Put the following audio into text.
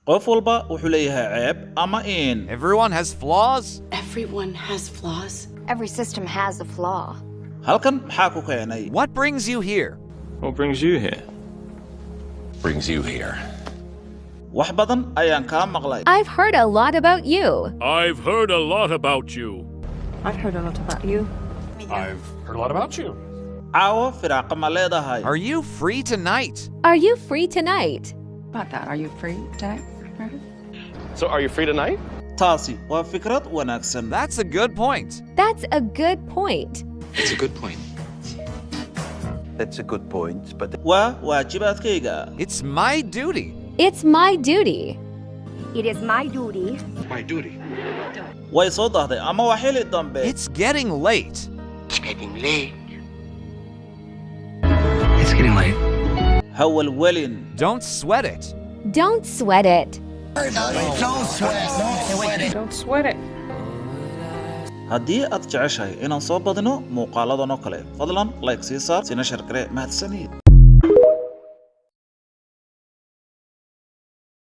Qof walba wuxuu leeyahay ceeb ama in. Everyone has flaws. Everyone has flaws. Every system has a flaw. Halkan maxaa ku keenay? What brings you here? What brings you here? Brings you here. Wax badan ayaan kaa maqlay. I've heard a lot about you. I've heard a lot about you. I've heard a lot about you. I've heard a lot about you. Caawo firaaqa ma leedahay? Are you free tonight? Are you free tonight? About that, are you free tonight? Meredith? So, are you free tonight? Taasi waa fikrad wanaagsan. That's a good point. That's a good point. It's a good point. That's a good point, but Waa waajibaadkayga. It's my duty. It's my duty. It is my duty. My duty. Way soo dahday ama waa xili dambe. It's getting late. It's getting late. It's getting late. Ha welwelin. Don't sweat it. Don't sweat it. Don't sweat it. Haddii aad jeceshahay inaan soo badino muuqaaladan oo kale, fadlan like sii saar, sina share garee. Mahadsanid.